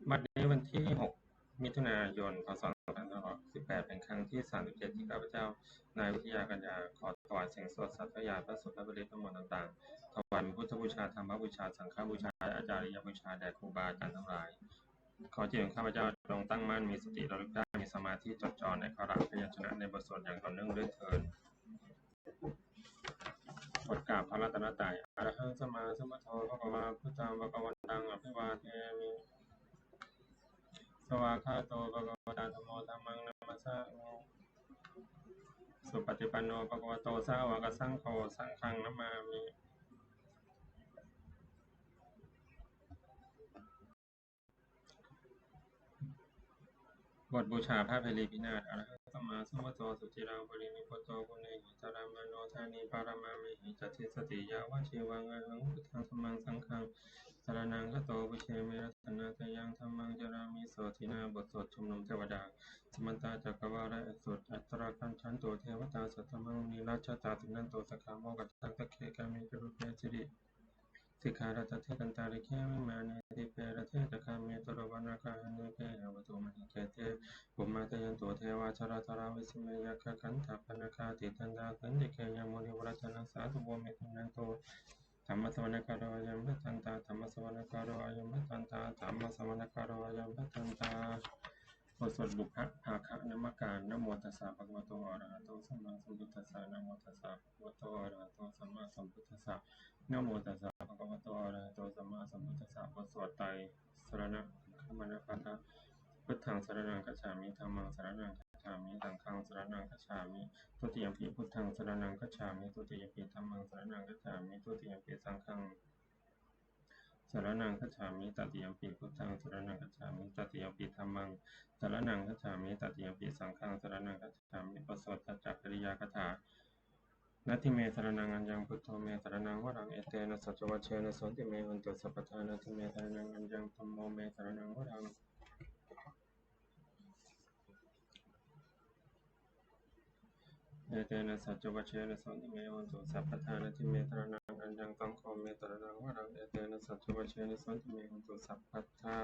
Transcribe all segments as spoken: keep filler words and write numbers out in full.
บัดนี้วันที่ หก มิถุนายน พ.ศ. สองพันห้าร้อยหกสิบแปด เป็นครั้งที่ สามสิบเจ็ด ที่ข้าพเจ้า นายวิทยา กัญญา ขอถวายเสียงสวดสาธยายพระสูตรพระปริตรทั้งหมดต่างๆ ถวายเป็นพุทธบูชา ธรรมบูชา สังฆบูชา และอาจาริยบูชาแด่ครูบาอาจารย์ทั้งหลาย ขอจิตของข้าพเจ้าจงตั้งมั่น มีสติระลึกได้ มีสมาธิจดจ่อในอักขระพยัญชนะในบทสวดอย่างต่อเนื่องด้วยเทอญ บทกล่าวพระรัตนตรัย Arahaṃ sammāsambuddho bhagavā, buddhaṃ bhagavantaṃ abhivādemi. Svākkhāto bhagavatā dhammo, dhammaṃ namassāmi. Supaṭipanno bhagavato sāvakasaṅgho, saṅghaṃ namāmi. บทบูชาพระเพรีพินาศ Arahaṃ sammāsambuddho suciraṃ parinibbuto, guṇehi caramāno dāni palamāpehi ca, tissati yāvajīvaṃ ahaṃ buddhaṃ dhammaṃ saṅghaṃ saraṇaṃ gato. Pūjemi ratanattayaṃ, dhammaṃ carāmi sotthinā. บทสวดชุมนุมเทวดา Samantā cakkavāḷesu atrāgacchantu devatā, saddhammaṃ munirājassa suṇantu saggamokkhadaṃ. Sagge kāme ca rūpe girisikharataṭe cantalikkhe vimāne, dīpe raṭṭhe ca gāme taruvanagahane gehavatthumhi khette, bhummā cāyantu devā jalathalavisame yakkhagandhabbanāgā, tiṭṭhantā santike yaṃ munivaravacanaṃ sādhavo me suṇantu. Dhammassavanakālo ayam bhadantā. Dhammassavanakālo ayam bhadantā. Dhammassavanakālo ayam bhadantā. บทสวดบุพภาคนมการ Namo tassa bhagavato arahato sammāsambuddhassa. Namo tassa bhagavato arahato sammāsambuddhassa. Namo tassa bhagavato arahato sammāsambuddhassa. บทสวดไตรสรณคมนปาฐะ Buddhaṃ saraṇaṃ gacchāmi. Dhammaṃ saraṇaṃ gacchāmi. Saṅghaṃ saraṇaṃ gacchāmi. Dutiyampi buddhaṃ saraṇaṃ gacchāmi. Dutiyampi dhammaṃ saraṇaṃ gacchāmi. Dutiyampi saṅghaṃ saraṇaṃ gacchāmi. Tatiyampi buddhaṃ saraṇaṃ gacchāmi. Tatiyampi dhammaṃ saraṇaṃ gacchāmi. Tatiyampi saṅghaṃ saraṇaṃ gacchāmi. บทสวดปัจจกิริยาคาถา Natthi me saraṇaṃ aññaṃ, buddho me saraṇaṃ varaṃ, etena saccavajjena sotthi me hotu sabbadā. Natthi me saraṇaṃ aññaṃ, dhammo me saraṇaṃ varaṃ, etena saccavajjena sotthi me hotu sabbadā. Natthi me saraṇaṃ aññaṃ, saṅgho me saraṇaṃ varaṃ, etena saccavajjena sotthi me hotu sabbadā.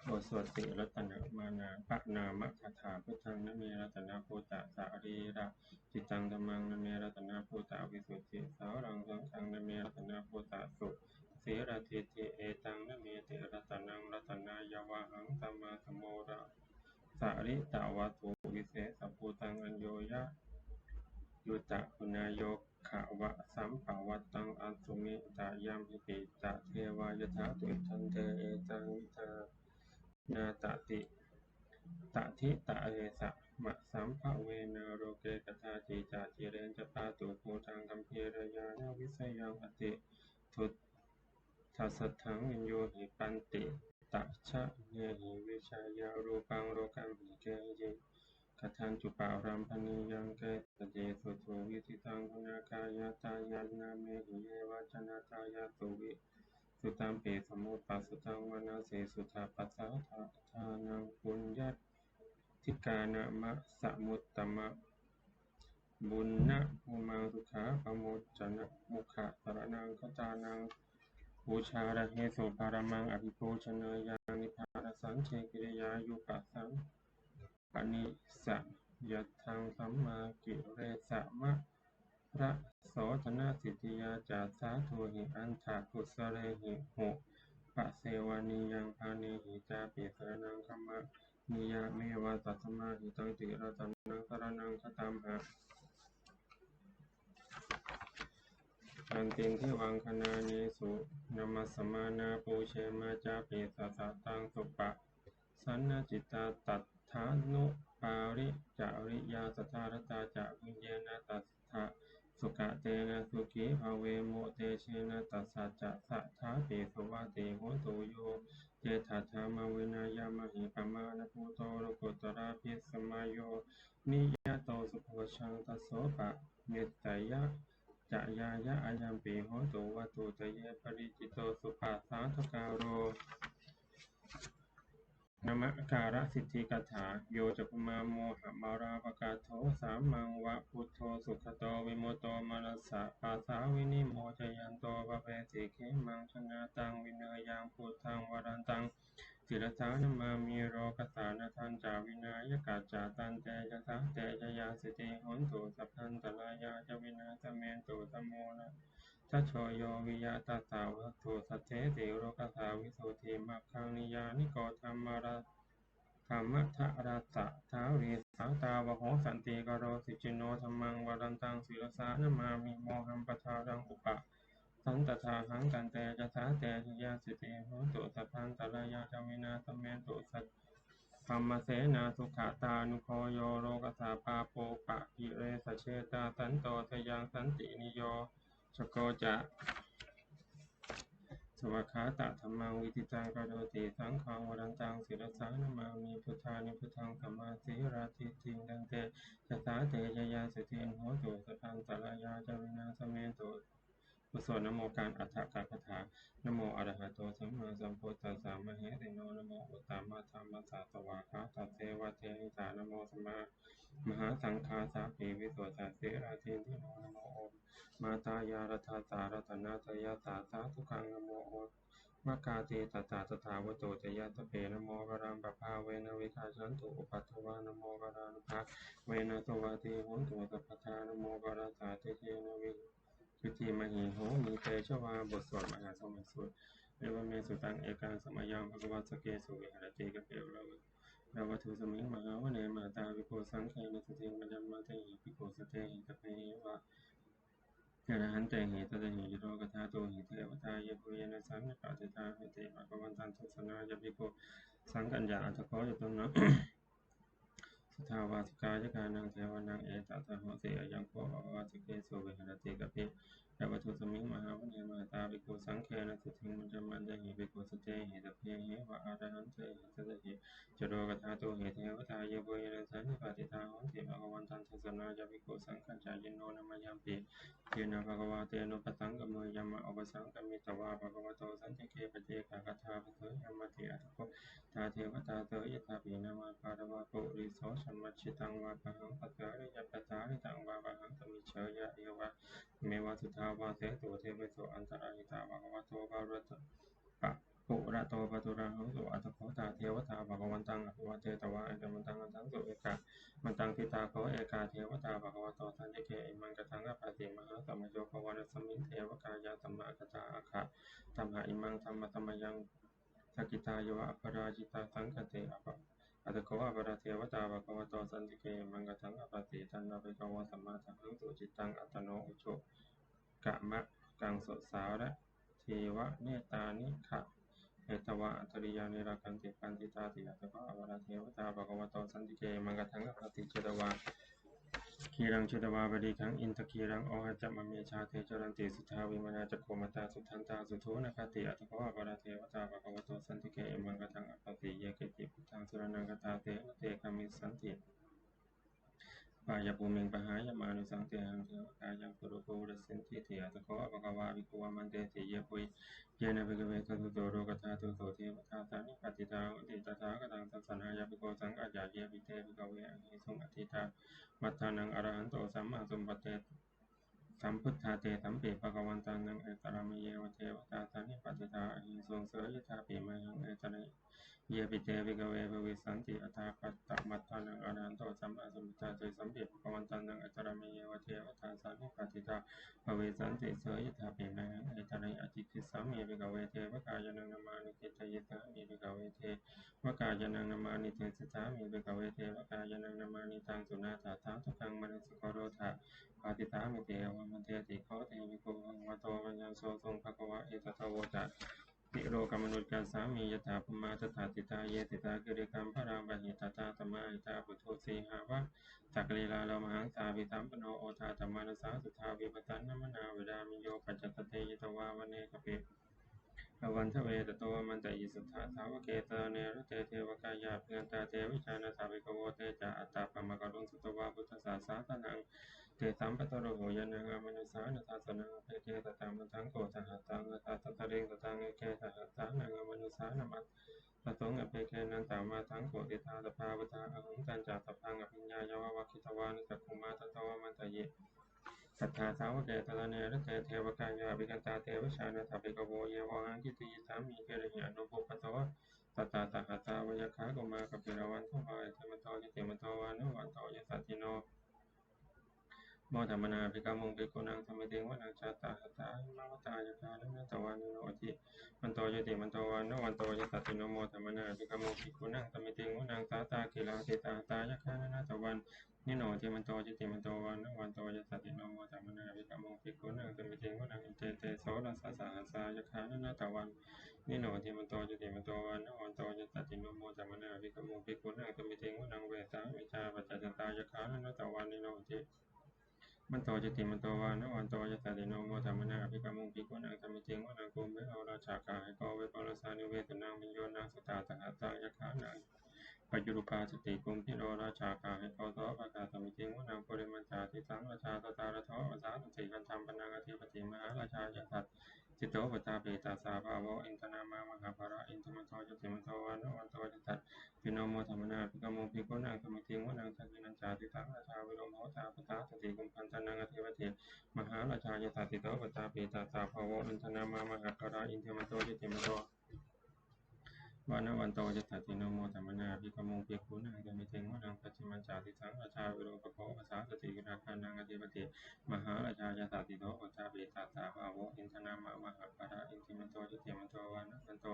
บทสวดสี่รัตนมนปนามคาถา Buddhaṃ name ratanabhūtasarīracittaṃ, dhammaṃ name ratanabhūtavisuddhisāraṃ, saṅghaṃ name ratanabhūtasu sīladiṭṭhi. Etaṃ name ti ratanaṃ ratanayyavahhaṃ, sammā sammodha saritvā suvisesabhūtaṃ, aññoyayuttaguṇayogavasampavattaṃ, asmiṃ ca yamhi piṭṭhadevā yathā tiṭṭhanti, etaṃ vidhānā taditthadesamassambhavena, loke kadāci ca cirañjapato bhūtaṃ, gambhīrañāṇavisayaṃ ati duṭṭhasattaṃ, viññūhi paṇḍitajanehi vijayarūpaṃ lokaṃ. Kehi katañca paramānīyaṃ, kesañci suduvidhitaṃ, guṇākāyatā yannāmehi, ye vacanākāyā suvi suddhāpi, sammokkhasutaṃ manasiṃ, suddhapasādaṭhānaṃ puññādhikāramasa muttama puññabhūmaṃ, dukkhāpamuccanamukhaṃ, saraṇagatānaṃ pūjārahesu, paramaṃ abhipūjanīyaṃ, nibbānasacchikiriyāyupasampatti sayatthaṃ, sammā kilesa marasotthanasiddhiyā ca, sādhūhi antakusalehi upasevanīyaṃ, pāṇehi cāpi saraṇaṃ gamanīyaṃ, evameva tasmā hi ññaṃ ti ratanaṃ saraṇaṃ gatamha. Taṃ tiṇṇaṃ gaṇāni suṇamāsamānā, pūjema cāpi sataṃ suppasannacittā, tathānukariyā saddharata ca, puññena tassa sugatena sukhī bhavemu, tejena tassa ca sadā pi suvatthi hotu. Yo cetayaṃ viññāya mahepamāṇabuddho, lokuttaradhammayo niyato subbhavaññā, tasso paṭicca ca ñāya, ayampi hotu vatthu, taye parijjito suppasādakāro. Namakārasiddhigāthā. Yo cakkhumā mohamalāpakaṭṭho, sāmaṃ va buddho sugato vimutto, mānasā pāsā vinimocayanto, pāpesi khemaṃ janataṃ vineyyaṃ, buddhaṃ varantaṃ sirasā namāmi. Lokassa nāthañca vināyakañca, tantejasā te jayasiddhi hotu, sabbantarāyā ca vināsamentu. Samo na sajo yo viya tassa vatthu saddheti, lokassa visuddhimaggaṃ niyyāniko dhammadharassa dhārī, sātāvaho santikaro suciṇṇo, dhammaṃ varantaṃ sirasā namāmi, mohappadālaṃ upasantadāhaṃ, tantejasā te jayasiddhi hotu, sabbantarāyā ca vināsamentu. Dhammasenā sugatānugo yo, lokassa pāpūpakilesajetā, santo sayaṃ santiniyojako ca, svākkhātadhammaṃ viditaṃ karoti, saṅghaṃ varantaṃ sirasā namāmi, buddhānubuddhaṃ sammāsīladiṭṭhiṃ, tantejasā te jayasiddhi hotu, sabbantarāyā ca vināsamentu. บทสวดนโมการอัฏฐกถา Namo arahato sammāsambuddhassa mahesino, namo uttamadhammassa svākkhātasseva tenidha, namo mahāsaṅghassā visuddhasīladiṭṭhino, namo omātyāraddhassa ratanattayassa sādhukaṃ, namo omakātītassa tathāgatato ca tassa sabbe, namo opālambhabhāvena vigacchantu upaddavā, namo opanubhāvena suvatthi hotu sabbadā, namo okarassa tejena vidhimhi homi tejavā. บทสวดมหาสมัยสูตร Evamme sutaṃ. Ekaṃ samayaṃ bhagavā sakkesu viharati kapilavatthusmiṃ mahāvane mahatā bhikkhusaṅghena saddhiṃ pañcamattehi bhikkhusatehi sabbeheva arahantehi. Tathāgatato hi devatā yebhuyyena sannipatitā honti bhagavantaṃ dassanāya bhikkhusaṅghañca. Atha kho catunnaṃ suddhāvāsakāyikānaṃ devānaṃ etadahosi: Ayaṃ kho bhagavā sakkesu viharati kapilavatthusmiṃ mahāvane mahatā bhikkhusaṅghena saddhiṃ pañcamattehi bhikkhusatehi sabbeheva arahantehi. Tathāgatato hi devatā yebhuyyena sannipatitā honti bhagavantaṃ dassanāya bhikkhusaṅghañca. Yannūna mayampi yena bhagavā tenupasaṅkameyyāma, upasaṅkamitvā bhagavato santike paccekagāthā bhāseyyāmāti. Atha kho tā devatā seyyathāpi nāma balavā puriso sammiñjitaṃ vā bāhaṃ pasāreyya, pasāritaṃ vā bāhaṃ sammiñjeyya, evameva suddhāvāsesu devesu antarahitā bhagavato purato pāturahaṃsu. Atha kho tā devatā bhagavantaṃ abhivādetvā ekamantaṃ aṭṭhaṃsu. Ekamantaṃ ṭhitā kho ekā devatā bhagavato santike imaṃ gāthaṃ abhāsi: Mahāsamayo pavanasmiṃ, devakāyā samāgatā, āgatamha imaṃ dhammasamayaṃ, dakkhitāyeva aparājitasaṅghanti. Atha kho aparā devatā bhagavato santike imaṃ gāthaṃ abhāsi: Taṇhaṅ bhikkhave samādahaṃsu, cittaṃ attano ujukamakaṃsu, sārathīva nettāni gahetvā, indriyāni rakkhanti paṇḍitāti. Atha kho aparā devatā bhagavato santike imaṃ gāthaṃ abhāsi: Chetvā khīlaṃ chetvā palighaṃ, indakhīlaṃ ohaccamanejā, te caranti suddhā vimalā, cakkhumatā sudantā susunāgāti. Atha kho aparā devatā bhagavato santike imaṃ gāthaṃ abhāsi: Ye keci buddhaṃ saraṇaṃ gatāse, na te gamissanti apāyabhūmiṃ, pahāya mānusaṃ dehaṃ, devakāyaṃ payirupāsassantīti. Atha kho bhagavā bhikkhū āmantesi: Yebhuyyena bhikkhave catusu lokadhātūsu devatā sannipatitā honti tathāgataṃ dassanāya bhikkhusaṅghañca. Yepi te bhikkhave ahesuṃ atītamaddhānaṃ arahanto sammāsambuddhā, tesampi bhagavantānaṃ āgatameyeva devatā sannipatitā ahesuṃ, seyyathāpi mayhaṃ etarahi. Yepi te bhikkhave bhavissanti anāgatamaddhānaṃ arahanto sammāsambuddhā, tesampi bhagavantānaṃ āgatameyeva devatā sannipatitā bhavissanti, seyyathāpi mayhaṃ etarahi. Ācikkhissāmi bhikkhave devakāyānaṃ nāmāni, kittayissāmi bhikkhave devakāyānaṃ nāmāni, desissāmi bhikkhave devakāyānaṃ nāmāni. Taṃ suṇātha sādhukaṃ manasikarotha bhāsissāmīti. Evaṃ bhanteti kho te bhikkhū bhagavato paccassosuṃ. Bhagavā etadavoca: Tilokamānukassāmi, yattha bhummā tadassitā; ye sitā girigabbharaṃ, pahitattā samāhitā. Puthū sīhāva sallīnā, lomahaṃsābhisambhuno; odātamanasā suddhā, vippasannamanāvilā. Bhiyyo pañcasate ñatvā, vane kāpilavatthave; tato āmantayi satthā, sāvake sāsane rate. Devakāyā abhikkantā, te vijānātha bhikkhavo; te ca ātappamakaruṃ, sutvā buddhassa sāsanaṃ. Tesampāturahu ñāṇaṃ, amanussāna dassanaṃ; appeke satamaddakkhuṃ, sahassaṃ atha sattariṃ. Sataṃ eke sahassānaṃ, amanussānamaddasuṃ; Rāhubhissaṃ abhikāmantaṃ, māraṃ kusitā sabbā vutā. Ahuṃ tañca sabbaṃ abhiññāya, vavakkhitvāna cakkhumā, tato āmantayi satthā, sāvake sāsane rate. Devakāyā abhikkantā, te vijānātha bhikkhavo. Ye vohaṃ kittayissāmi, girāhi anupubbaso. Sattasahassā va yakkhā, bhummā kāpilavatthavā. Iddhimanto jutimanto, vaṇṇavanto yasassino, modamānā abhikkāmuṃ, bhikkhūnaṃ samitiṃ vanaṃ. Chasahassā hemavatā, yakkhā nānattavaṇṇino. Iddhimanto jutimanto, vaṇṇavanto yasassino, modamānā abhikkāmuṃ, bhikkhūnaṃ samitiṃ vanaṃ. Sātāgirā tisahassā, yakkhā nānattavaṇṇino. Iddhimanto jutimanto, vaṇṇavanto yasassino, modamānā abhikkāmuṃ, bhikkhūnaṃ samitiṃ vanaṃ. Iccete soḷasasahassā, yakkhā nānattavaṇṇino. Iddhimanto jutimanto, vaṇṇavanto yasassino, modamānā abhikkāmuṃ, bhikkhūnaṃ samitiṃ vanaṃ. Vessāmittā pañcasatā, yakkhā nānattavaṇṇino. Iddhimanto jutimanto, vaṇṇavanto yasassino, modamānā abhikkāmuṃ, bhikkhūnaṃ samitiṃ vanaṃ. Kumbhīro rājagahiko, viprassa nivesanaṃ. Bhiyyo naṃ satasahassaṃ, yakkhānaṃ payirupāsati, kumbhīro rājagahiko, sopāga samitiṃ vanaṃ. Purimañca disaṃ rājā, dhataraṭṭho pasāsati, gandhabbānaṃ ādhipati, mahārājā yasassi so. Puttāpi tassa bahavo, indanāmā mahabbalā. Iddhimanto jutimanto, vaṇṇavanto yasassino, modamānā abhikkāmuṃ, bhikkhūnaṃ samitiṃ vanaṃ. Dakkhiṇañca disaṃ rājā, virūḷho tappasāsati, kumbhaṇḍānaṃ ādhipati, mahārājā yasassi so. Puttāpi tassa bahavo, indanāmā mahabbalā. Iddhimanto jutimanto, vaṇṇavanto yasassino, modamānā abhikkāmuṃ, bhikkhūnaṃ samitiṃ vanaṃ. Pacchimañca disaṃ rājā, virūpakkho pasāsati, gandhabbānaṃ ādhipati, mahārājā yasassi so. Puttāpi tassa bahavo, indanāmā mahabbalā. Iddhimanto jutimanto, vaṇṇavanto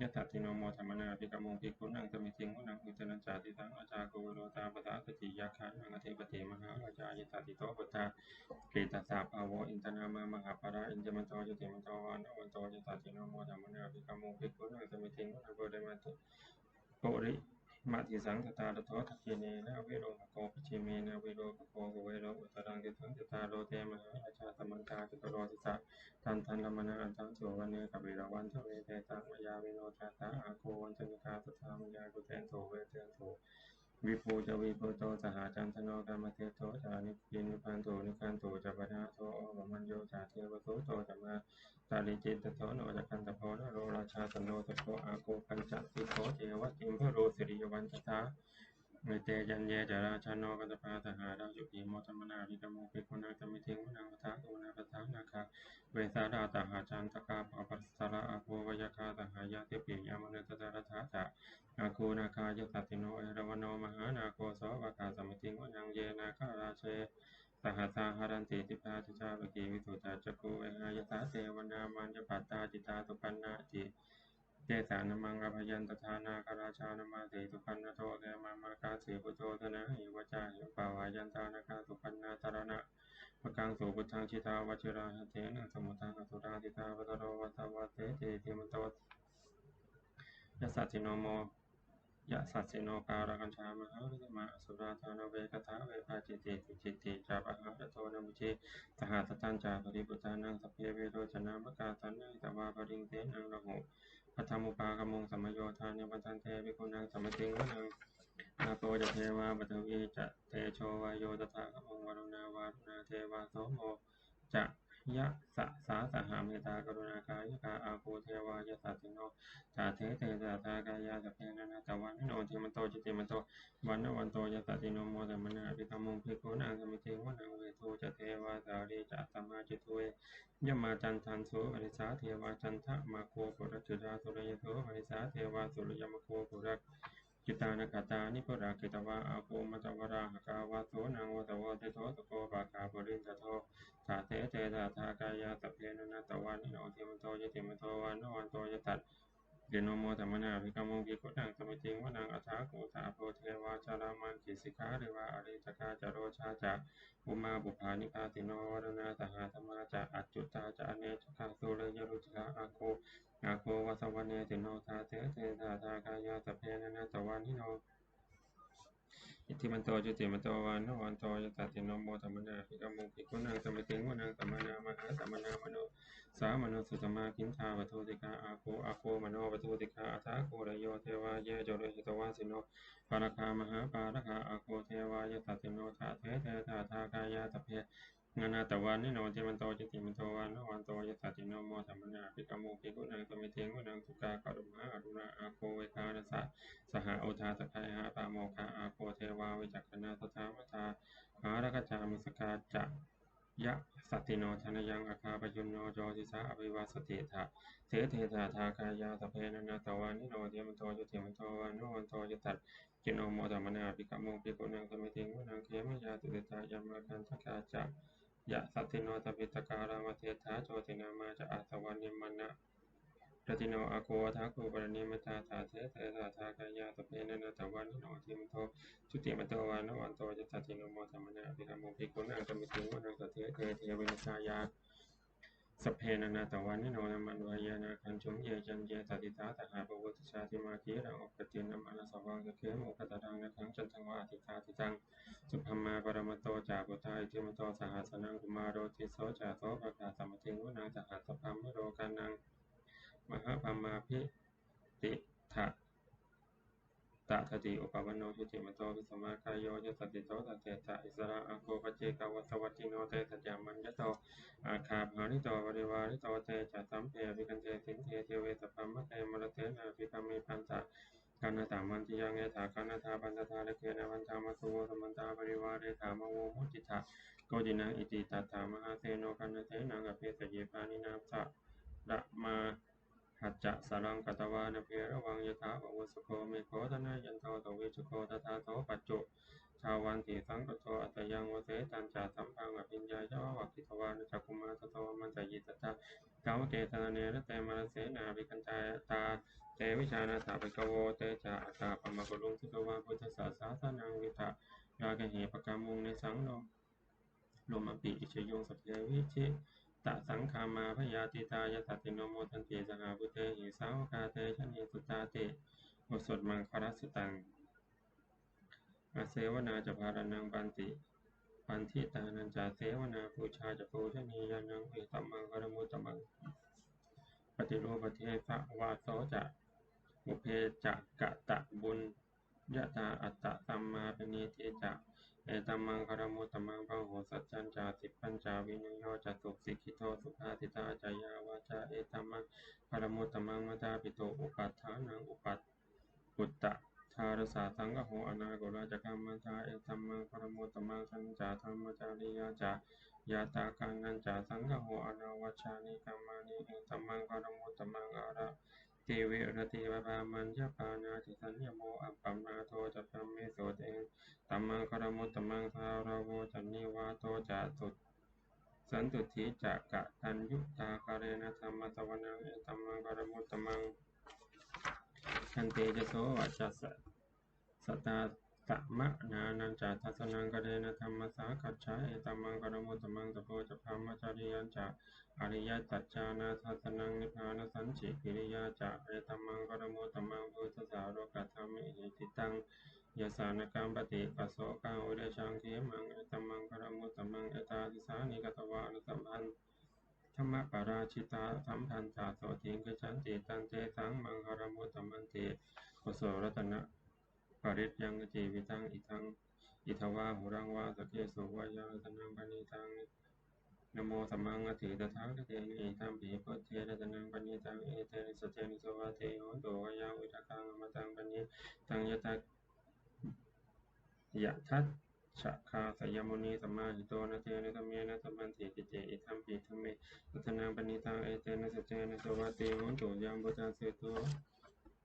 yasassino, modamānā abhikkāmuṃ, bhikkhūnaṃ samitiṃ vanaṃ. Uttarañca disaṃ rājā, kuvero tappasāsati, yakkhānaṃ ādhipati, mahārājā yasassi so. Puttāpi tassa bahavo, indanāmā mahabbalā. Iddhimanto jutimanto, vaṇṇavanto yasassino, modamānā abhikkāmuṃ, bhikkhūnaṃ samitiṃ vanaṃ. Purimaṃ disaṃ dhataraṭṭho, dakkhiṇena virūḷhako, pacchimena virūpakkho, kuvero uttaraṃ disaṃ. Cattāro te mahārājā, samantā caturo disā, daddallamānā aṭṭhaṃsu, vane kāpilavatthave. Tesaṃ māyāvino dāsā, āgū vañcanikā saṭhā, māyā kuṭeṇḍu veṭeṇḍu, viṭū ca viṭuṭo saha, candano kāmaseṭṭho ca, kinnughaṇḍu nighaṇḍu ca, panādo opamañño ca, devasūto ca mātali, cittaseno ca gandhabbo, naḷorājā janosabho. Āgū pañcasikho ceva, timbarū siriyavalajjatā, ete caññe ca rājāno, gandhabbā saha rājubhi, modamānā abhikkāmuṃ, bhikkhūnaṃ samitiṃ vanaṃ. Athāgū nābhasā nāgā, vesālā saha, candaṃva appasārā, āgū pāyāgā saha, ñātibhi. Yāmunā dhataraṭṭhā ca, āgū nāgā yasassino, erāvaṇo mahānāgo, sopāga samitiṃ vanaṃ. Ye nāgarāje sahasā haranti, dibbā dijā pakkhi visuddhacakkhū, vehāyasā te vanamajjhapattā, citrā supaṇṇā iti tesa nāmaṃ. Abhayantadā nāgarājānamāsi, supaṇṇato khemamakāsi buddho, saṇhāhi vācāhi upavhayantā, nāgā supaṇṇā saraṇamakaṃsu buddhaṃ. Jitā vajirahatthena, samuddaṃ asurā sitā, bhātaro vāsavassete, iddhimanto yasassino, mo yasassino, kālakañjā mahābhismā, asurā dānaveghasā, vepacitti sucitti ca, pahārādo namucī saha. Satañca baliputtānaṃ, sabbe verocanāmakā, sannayhitvā baliṃ senaṃ, rāhubhaddamupāgamuṃ, samayodāni bhaddante, bhikkhūnaṃ samitiṃ vanaṃ. Āpo ca devā paṭhavī ca, tejo vāyo tadāgamuṃ, varuṇā vāruṇā devā, somo ca yasasā saha, mettākaruṇākāyikā, āgū devā yasassino. Dasete dasadhā kāyā, sabbe nānattavaṇṇino, iddhimanto jutimanto, vaṇṇavanto yasassino, modamānā abhikkāmuṃ, bhikkhūnaṃ samitiṃ vanaṃ. Veṇḍū ca devā sahalī ca, asamā ca duve yamā, candassūpanisā devā, candamāgū purakkhitā, suriyassūpanisā devā, suriyamāgū purakkhitā, nakkhattāni purakkhitvā, āgū mandavalāhakā, vasūnaṃ vāsavo seṭṭho, sukho pāgā purindado. Dasete dasadhā kāyā, sabbe nānattavaṇṇino, iddhimanto jutimanto, vaṇṇavanto yasassino, modamānā abhikkāmuṃ, bhikkhūnaṃ samitiṃ vanaṃ. Athāgū sahabhū devā, jalamaggisikhāriva, ariṭṭhakā ca rojā ca, ummāpupphanibhāsino, varuṇā sahadhammā ca, accutā ca anejakā, sūleyyarucirā āgū, āgū vāsavanesino. Dasete dasadhā kāyā, sabbe nānattavaṇṇino, iddhimanto jutimanto, vaṇṇavanto yasassino, modamānā abhikkāmuṃ, bhikkhūnaṃ samitiṃ vanaṃ. Samānā mahāsamānā, mānusā mānusuttamā, khiḍḍāpadūsikā āgū, āgū manopadūsikā. Athāgū harayo devā, ye ca lohitavāsino, pāragā mahāpāragā, āgū devā yasassino. Dasete dasadhā kāyā, sabbe nānattavaṇṇino iddhimanto jutimanto vaṇṇavanto yasassino modamānā abhikkāmuṃ bhikkhūnaṃ samitiṃ vanaṃ. Sukkā karumhā arunā āgū veghanasā saha odātagayhā pāmokkhā āgū devā vicakkhaṇā sadāmattā hāragajā missakā ca yasassino thanayaṃ āgā pajjunno yo disā abhivassati. Dasete dasadhā kāyā sabbe nānattavaṇṇino iddhimanto jutimanto vaṇṇavanto yasassino modamānā abhikkāmuṃ bhikkhūnaṃ samitiṃ vanaṃ. Khemiyā tusitā yāmā kaṭṭhakā ca yasassino lambitakā lāmaseṭṭhā jotināmā ca āsavā nimmānaratino āgū athāgū paranimmitā. Dasete dasadhā kāyā sabbe nānattavaṇṇino iddhimanto jutimanto vaṇṇavanto yasassino modamānā abhikkāmuṃ bhikkhūnaṃ samitiṃ vanaṃ. Saṭṭhete devanikāyā sabbe nānattavaṇṇino nāmanvayena gaṇṭhū ye caññe sadisā saha pavutthajātimakhilaṃ oghatiṇṇamanāsavaṃ dakkhemoghataraṃ nāgaṃ candaṃva asitātitaṃ. Subrahmā paramatto ca puttā iddhimato saha sanaṅkumāro tisso ca sopāga samitiṃ vanaṃ. Sahassabrahmalokānaṃ mahābrahmābhitiṭṭhati upapanno jutimanto bhismākāyo yasassi so. Dasettha issarā āgū paccekavasavattino te saccamaññatho āgā pahārito parivārito. Te ca sabbe abhikkante sinde deve sabrahmake mārasenā abhikkāmi. Passa kaṇhassa mandiyaṃ etha gaṇhatha bandhatha rāgena bandhamatthu vo samantā parivāretha mā vo muñcittha koci naṃ. Iti tattha mahāseno kaṇhasenaṃ apesayi pāṇinā saramā hacca saraṃ katvāna bheravaṃ yathā pāvussako megho thanayanto savijjuko. Tadā so paccudāvatti saṅkuddho asayaṃvase. Tañca sabbaṃ abhiññāya vavakkhitvāna cakkhumā tato āmantayi satthā sāvake sāsane rate. Mārasenā abhikkantā te vijānātha bhikkhavo. Te ca ātappamakaruṃ sutvā buddhassa sāsanaṃ vītarāgehi pakkāmuṃ nesaṃ lomapi iñjayuṃ. Sabbe vijitasaṅgāmā bhayātītā yasassino modanti saha bhūtehi sāvakā te janesutāti. บทสวดมังคลสุตตัง Asevanā ca bālānaṃ paṇḍi paṇḍitānañca sevanā pūjā ca pūjanīyānaṃ etammaṅgalamuttamaṃ. Paṭirūpadesavāso ca pubbe ca katapuññatā attasammāpaṇidhi ca etammaṅgalamuttamaṃ. Bāhusaccañca sippañca vinayo ca susikkhito subhāsitā ca yā vācā etammaṅgalamuttamaṃ. Mātāpituupaṭṭhānaṃ upa puttadārassa saṅgaho anākulā ca kammantā etammaṅgalamuttamaṃ. Dānañca dhammacariyā ca ñātakānañca saṅgaho anavajjāni kammāni etammaṅgalamuttamaṃ. Āratī viratī vāvā maññapānātisaññamo appamādo ca brahmesūte etammaṅgalamuttamaṃ. Gāravo ca nivāto ca su santuṭṭhī ca kataññutā kālena dhammassavanaṃ etammaṅgalamuttamaṃ. Khantī ca sovacassatā samaṇānañca dassanaṃ kālena dhammasākacchā etammaṅgalamuttamaṃ. Tapo ca brahmacariyañca ariyasaccāna dassanaṃ nibbānasacchikiriyā ca etammaṅgalamuttamaṃ. Phussassa lokadhammehi cittaṃ yassa na kampati asokaṃ virajaṃ khemaṃ etammaṅgalamuttamaṃ. Etādisāni katvāna sabbaṃ dhammaparājitā sabbattha sotthiṃ gacchanti tantesaṃ maṅgalamuttamanti. Kusalaratanaparittaṃ jīvitaṃ idha vā huraṃ vā saggesu vā yaṃ ratanaṃ paṇītaṃ namo samaṃ atthi tathāgatena idampi buddhe ratanaṃ paṇītaṃ etena saccena suvatthi hotu. Khayaṃ virāgaṃ amataṃ paṇītaṃ yadajjhagā sayyamunī samāhito na tena samayena labhanti kañci idampi dhamme ratanaṃ paṇītaṃ etena saccena suvatthi hotu. Yaṃ buddhaseṭṭho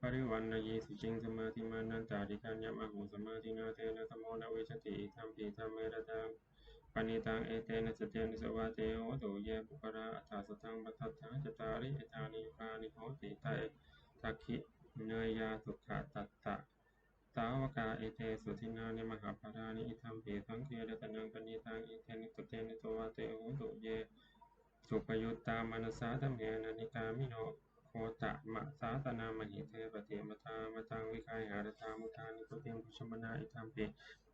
parivaṇṇayī suciṃ samādhimānantarikaññam ahu samādhinā tena samo na vijjati idampi dhamme ratanaṃ paṇītaṃ etena saccena suvatthi hotu. Ye puggalā aṭṭha sataṃ pasatthā cattāri etāni yugāni honti te dakkhiṇeyyā sugatassa sāvakā etesu dinnāni mahapphalāni idampi saṅghe ratanaṃ paṇītaṃ etena saccena suvatthi hotu. Ye suppayuttā manasā daḷhena nikkāmino gotamasāsanamhi te pattipattā amataṃ vigayha laddhā mudhā nibbutiṃ bhuñjamānā idampi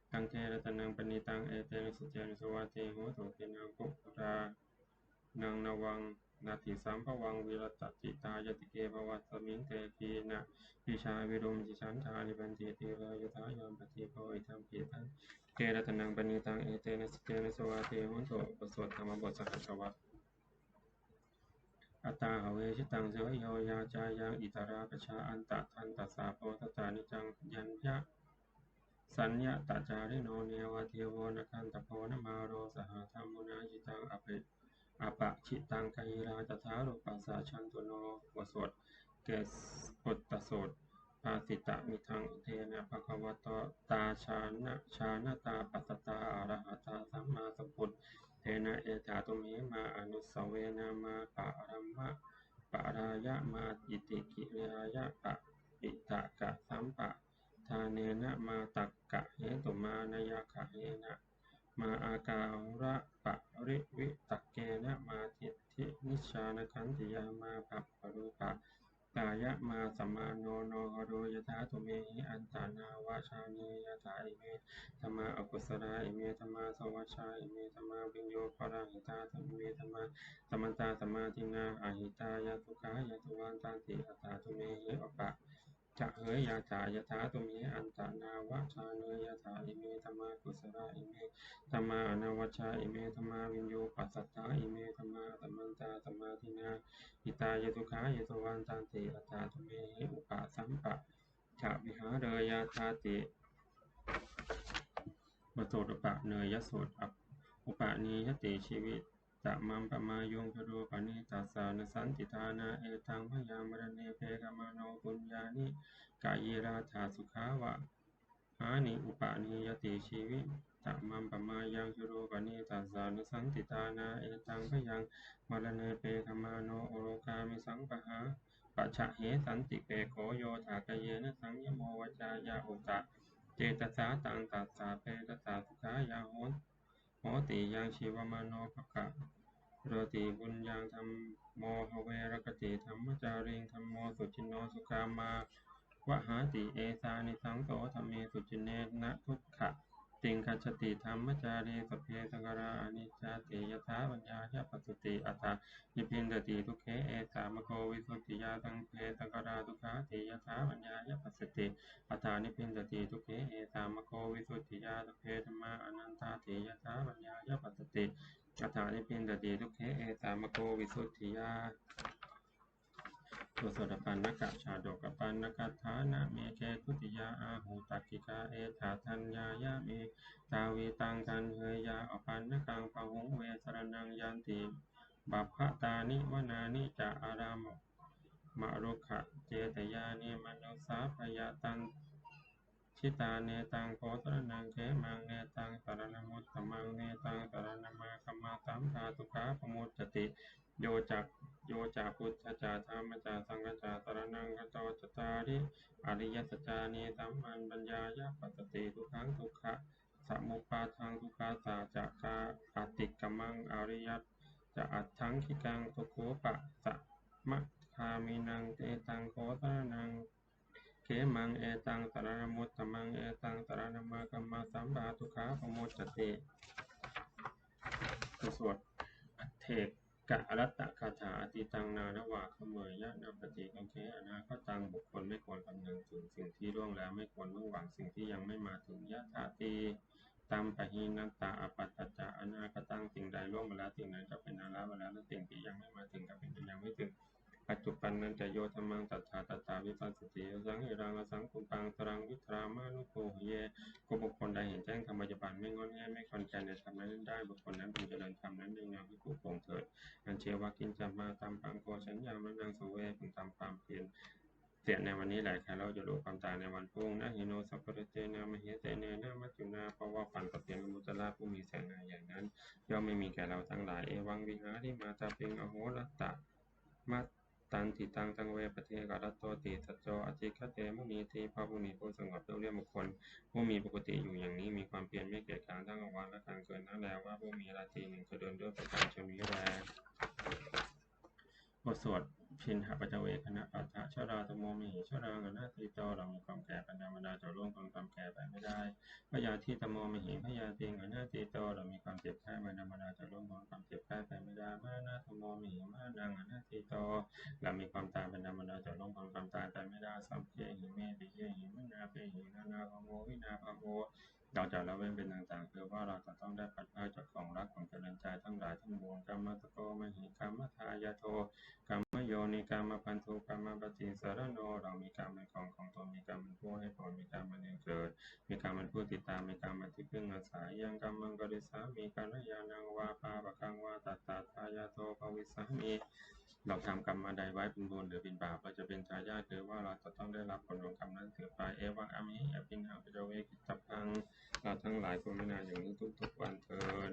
saṅghe ratanaṃ paṇītaṃ etena saccena suvatthi hotu. Khīṇaṃ puggalānaṃ navaṃ natthi sambhavaṃ virattacittāyatike bhavasmiṃ te khīṇabījā aviruḷhichandā nibbanti dhīrā yathāyampadīpo idampi saṅghe te ratanaṃ paṇītaṃ, etena saccena suvatthi hotu. บทสวดธรรมบทสหัสสวรรค Athāhave jitaṃ seyyo yācāyaṃ itarākajā, anta tantassa bodhassa niccaṃ sañña saññatacārino, neva devo na gandhabbo na māro saha dhammuṇā jitaṃ ape apajitaṃ, kailā yathā rūpassa jantuno. บทสวดเกสบทสวด Bhāsitamidaṃ buddhena bhagavatā jāna jānatā passatā arahatā sammāsambuddhena, etā tumhī mā anussavena mā paramapārāya mā itikirāya parittakasampā dānena mā takkahetu mā nayagahena mā ākāraparivitakena mā diṭṭhinijjhānakkhantiyā mā bhabbarūpakkāya mā samāno nokaro yathā tumhehi antā nāvajjhāni yathā ime dhammā akusalā ime dhammā sovajjā ime dhammā viññūhīparāhitā ime dhammā samantā samādinnā ahitāya dukkhāya suvattanti. Atha tumhehi upa jjhaheyyātha yathā tumhe antā nāvajjhāni yathā ime dhammā kusalā ime dhammā anavajjā ime dhammā viññūhīpasaṭṭhā ime dhammā samantā samādinnā hitāya dukkhāya suvattanti. Atha tumhehi upasampajjavihāre yathāti. บทสวดอุปเนยยสูตร Upanīyati jīvi tammappamāyuṃ, jiro paṇītassa na santi tāṇā, etaṃ bhayaṃ maraṇe pekkhamāno, puññāni kayirātha sukhāvahāni. Upanīyati jīvi tammappamāyuṃ, jiro paṇītassa na santi tāṇā, etaṃ bhayaṃ maraṇe pekkhamāno, arogāmi sampaha pajahe santike, kho yodha kayena saññamo, vācāya uda cetasā taṃ tassa petassa sukhāya ho hoti. Yaṃ jīvamāno pakaroti puññaṃ, dhammo have rakkhati dhammacāriṃ, dhammo suciṇṇo sukhā vahāti, esānisaṃso dhamme suciṇṇe, na dukkhatiṃ gacchati dhammacārī. Sabbe saṅkhārā aniccāti, yadā paññāya passati, atha nibbindati dukkhe, esa maggo visuddhiyā. Sabbe saṅkhārā dukkhāti, yadā paññāya passati, atha nibbindati dukkhe, esa maggo visuddhiyā. Sabbe dhammā anattāti, yadā paññāya passati, atha nibbindati dukkhe, esa maggo visuddhiyā. บทสวดปัณณกชาดก Paṇṇakaṭṭhāna meghe dutiyā ahu, takkikā esa saññāya medhāvī, taṃ taṇheyya apaṇṇakaṃ, bāhuṃ ve saraṇaṃ yanti, pabbatāni vanāni ca, arāmarukkhacetyāni, manussā bhayatañ- -jitā. Netaṃ kho saraṇaṃ khemaṃ, netaṃ saraṇamuttamaṃ, netaṃ saraṇamāgamma, sabbadukkhā pamuccati. Yo ca, yo ca buddhassa dhammassā saṅghassa saraṇaṃ gato, cattāri ariyasaccāni, dhammaṃ paññāya passati, dukkhaṃ dukkhasamuppādaṃ, dukkhassa ca atikkammaṃ, ariyasacca aṭṭhaṅgikaṃ, dukkhupasamagāminaṃ. Netaṃ kho saraṇaṃ khemaṃ, etaṃ saraṇamuttamaṃ, etaṃ saraṇamāgamma, sabbadukkhā pamuccati. บทสวดอัฏฐกรัตตคาถา Atītaṃ nānvāgameyya, nappaṭikaṅkhe anāgataṃ. บุคคลไม่ควรคำนึงถึงสิ่งที่ล่วงแล้ว ไม่ควรมุ่งหวังสิ่งที่ยังไม่มาถึง Yadatītampahīnantaṃ, appattañca anāgataṃ. สิ่งใดล่วงไปแล้ว สิ่งนั้นจะเป็นอันละไปแล้ว และสิ่งที่ยังไม่มาถึงจะเป็นอันยังไม่ถึง Paccuppannañca yo dhammaṃ, tattha tattha vipassati, asaṃhiraṃ asaṅkuppaṃ, saraṃ vidhā mānupūheye. ก็บุคคลใดเห็นแจ้งธรรมปัจจุบัน ไม่ง่อนแง่นไม่คลอนแคลนในธรรมนั้นได้ บุคคลนั้นพึงเจริญธรรมนั้นในนามภิกขุสงฆ์เถิด Ajjeva kiñci mā dhammaṃ, ko jaññā maraṇaṃ suve. พึงทำความเพียรเสียในวันนี้แหละ ใครเล่าจะรู้ความตายในวันพรุ่ง Na hi no sabbarattena, mahiddhena maccunā. เพราะว่าความเกษมเป็นบุตรราชผู้มีเสนาใหญ่นั้น ย่อมไม่มีแก่เราทั้งหลาย Evaṃ vihārimātāpiṃ, ahorattamatanditaṃ, taṃ ve bhaddekarattoti, sacco ācikkhate munīti. พระมุนีผู้สงบเรียบเรียบบุคคล ผู้มีปกติอยู่อย่างนี้ มีความเพียรไม่เกียจคร้านทั้งกลางวันและกลางคืน นั้นแล ว่าผู้มีราตรีหนึ่ง คือเดือนด้วยประกาศชนนี้แล บทสวด Piṇḍapātavekkhaṇapāṭha. Jarādhammomhi jaraṃ anatīto. เรามีความแก่เป็นธรรมดา จะล่วงพ้นความแก่ไปไม่ได้ Byādhidhammomhi byādhiṃ anatīto. เรามีความเจ็บไข้เป็นธรรมดา จะล่วงพ้นความเจ็บไข้ไปไม่ได้ Maraṇadhammomhi maraṇaṃ anatīto. เรามีความตายเป็นธรรมดา จะล่วงพ้นความตายไปไม่ได้ Sabbehi me piyehi manāpehi, manābhavo vinābhavo, เราจะละเว้นเป็นต่างๆ คือว่าเราจะต้องได้พลัดพรากจากของรักของเจริญใจทั้งหลายทั้งมวล Kammassako mahi kammadāyādo kammayoni kammabandhu kammapaṭisaraṇo เรามีกรรมเป็นของของตน มีกรรมเป็นผู้ให้ผล มีกรรมเป็นแดนเกิด มีกรรมเป็นผู้ติดตาม มีกรรมเป็นที่พึ่งอาศัย Yaṃ kammaṃ karissāmi kalyāṇaṃ vā pāpakaṃ vā tassa dāyādo bhavissāmi เราทำกรรมอันใดไว้เป็นบุญหรือเป็นบาป เราจะเป็นทายาท คือว่าเราจะต้องได้รับผลของกรรมนั้นสืบไป Evaṃ amhehi abhiṇhaṃ pañcavītakabbhaṃ เราทั้งหลายควรพิจารณาอย่างนี้ทุกๆวันเทอญ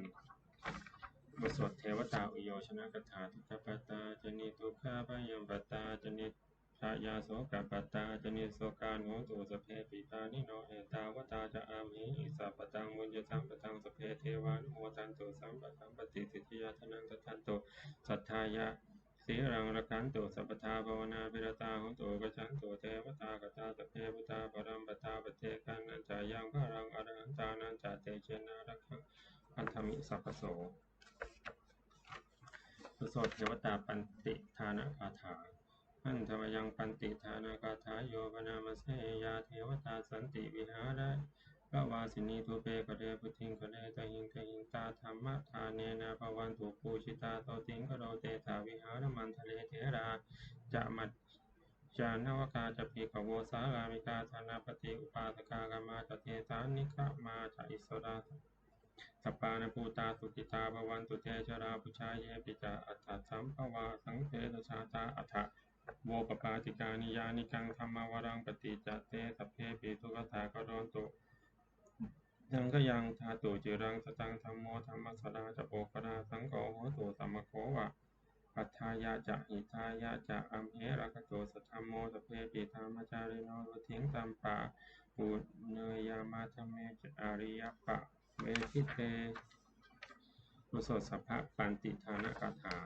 บทสวดเทวตาอุยโยชนคาถา Dukkhappattā ca niddukkhā bhayappattā ca nibbhayā sokappattā ca nissokā hontu sabbepi pāṇino. Ettāvatā ca amhehi sambhataṃ puññasampadaṃ sabbe devānumodantu sabbasampattisiddhiyā. Dānaṃ dadantu saddhāya sīlaṃ rakkhantu sabbadā bhāvanābhiratā hontu gacchantu devatāgatā. Sabbe buddhā balappattā paccekānañca yaṃ balaṃ arahantānañca tejena rakkhaṃ bandhāmi sabbaso. บทสวดเทวตาปัตติทานคาถา Handa mayaṃ pattidānagāthāyo bhaṇāma se. Yā devatā santi vihāravāsinī thūpe ghare bodhighare tahiṃ tahiṃ tā dhammadānena bhavantu pūjitā. Sotthiṃ karontedha vihāramaṇḍale therā ca majjhā navakā ca bhikkhavo sārāmikā dānapatī upāsakā. Gāmā ca desā nigamā ca issarā sappāṇabhūtā sukhitā bhavantu te. Jalābujā yepi ca aṇḍasambhavā saṃsedajātā athavopapātikā niyyānikaṃ dhammavaraṃ paṭicca te sabbepi dukkhassa karontu saṅkhayaṃ. Ṭhātu ciraṃ sataṃ dhammo dhammaddharā ca puggalā saṅgho hotu samaggo va atthāya ca hitāya ca. Amhe rakkhatu saddhammo sabbepi dhammacārino suvatthi taṃ paṇīyaṃ madhyamehi ariyappavedite. บทสวดสัพพะปัตติทานคาถา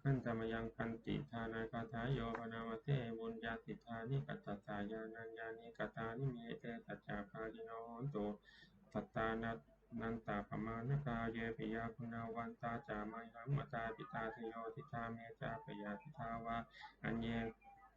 Handa mayaṃ pattidānagāthāyo bhaṇāma se. Puññassidāni katassa yānaññāni katāni me, te saccavajjino hontu sattānantāppamāṇakā. Ye piyā guṇavantā ca mayhaṃ mātā pitā diyodhitā me ca piyā sitā vā aññe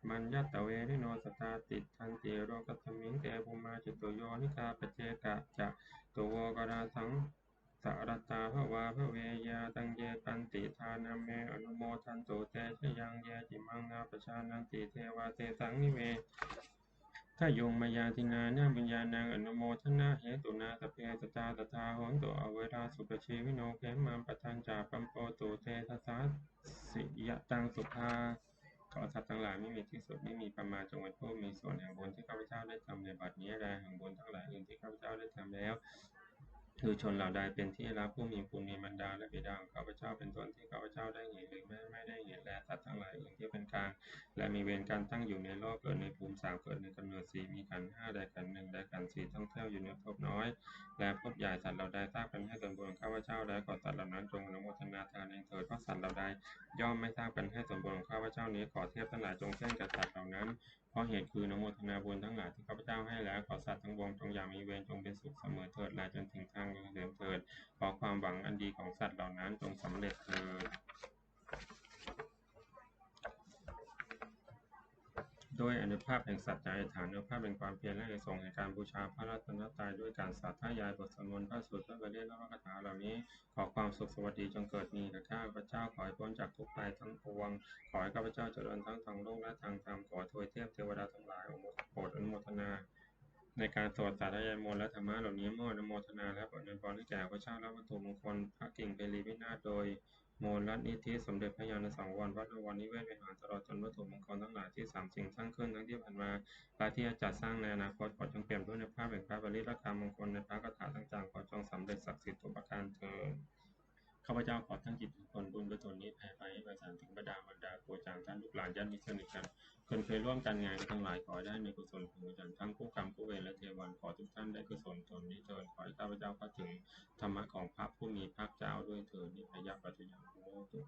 maññatavīrino sadā tiṭṭhanti lokasmiṃ te bhummā catuyonikā paccekagātā catuvokārā saṃsarattā bhavābhaveyya. Taṃ ye pattidānamme anumodantu te sayaṃ, ye cimaṃ na pajānanti devā tesaṃ nivesayuṃ. Mayā dinānaṃ puññānaṃ anumodanāhetunā sabbe sattā sadā hontu averā sukhajīvino. Khemappadañca pamudito te sadā siyataṃ sukhā. ขอสัตว์ทั้งหลายไม่มีที่สุดไม่มีประมาณจงเป็นผู้มีส่วนแห่งบุญที่ข้าพเจ้าได้ทำในบัดนี้ และแห่งบุญทั้งหลายอื่นที่ข้าพเจ้าได้ทำแล้ว คือชนเหล่าใดเป็นที่รัก ผู้มีบุญ มีมารดาและบิดาของข้าพเจ้าเป็นต้นที่ข้าพเจ้าได้เห็นหรือไม่ไม่ได้เห็น และสัตว์ทั้งหลายอื่นที่เป็นกลาง และมีเวรกันตั้งอยู่ในโลก เกิดในภูมิสาม เกิดในกำเนิดสี่ มีขันธ์ห้าใดขันธ์หนึ่งใดขันธ์สี่ ท่องเที่ยวอยู่ในภพน้อยและภพใหญ่ สัตว์เหล่าใดทราบกันให้ส่วนบุญของข้าพเจ้าแล้ว ขอสัตว์เหล่านั้นจงอนุโมทนาทานเองเถิด เพราะสัตว์เหล่าใดย่อมไม่ทราบกันให้ส่วนบุญของข้าพเจ้านี้ ขอเทพทั้งหลายจงเต้นกับสัตว์เหล่านั้น เพราะเหตุคืออนุโมทนาบุญทั้งหลายที่ข้าพเจ้าให้แล้ว ขอสัตว์ทั้งปวงจงอย่ามีเวร จงเป็นสุขเสมอเถิด และจนถึงทางเสริมเถิด ขอความหวังอันดีของสัตว์เหล่านั้นจงสำเร็จเถิด ด้วยอานุภาพแห่งสัจจะอธิษฐาน อานุภาพแห่งความเพียร และอานิสงส์แห่งการบูชาพระรัตนตรัย ด้วยการสาธยายบทสวดมนต์ พระสูตร พระปริตร และพระคาถาเหล่านี้ ขอความสุขสวัสดีจงเกิดมีแก่ข้าพเจ้า ขอให้พ้นจากทุกข์ภัยทั้งปวง ขอให้ข้าพเจ้าเจริญทั้งทางโลกและทางธรรม ขอทวยเทพเทวดาทั้งหลายโปรดอนุโมทนา ในการสวดสาธยายมนต์และธรรมะเหล่านี้ เมื่ออนุโมทนาแล้ว ขออวยพรให้แก่ข้าพเจ้าและวัตถุมงคลพระกิ่งไพรีวินาศ โดยมูลนิธิสมเด็จพระญาณสังวรวัดนวรนิเวศวิหาร ตลอดจนวัตถุมงคลทั้งหลายที่สามสิ่งสร้างขึ้นทั้งที่ผ่านมา และที่จะจัดสร้างในอนาคต ขอจงเปี่ยมด้วยในพระเบญจพระปริตร และคำมงคลในพระคาถาต่างๆ ขอจงสำเร็จศักดิ์สิทธิ์ทุกประการเทอญ ข้าพเจ้าขอตั้งจิตอุทิศผลบุญกุศลนี้แผ่ไปให้ไพศาลถึงบรรดาบรรดาครูอาจารย์ท่านลูกหลานญาติมิตรสนิทกัน คนเคยร่วมการงานทั้งหลาย ขอให้ได้ในกุศลผลบุญกันทั้งคู่กรรมคู่เวรและเทวัน ขอทุกท่านได้กุศลผลนี้เทอญ ขอให้ข้าพเจ้าเข้าถึงธรรมะของพระผู้มีพระภาคเจ้าด้วยเทอญ Nibbānaṃ paccayabhūtaṃ hotu.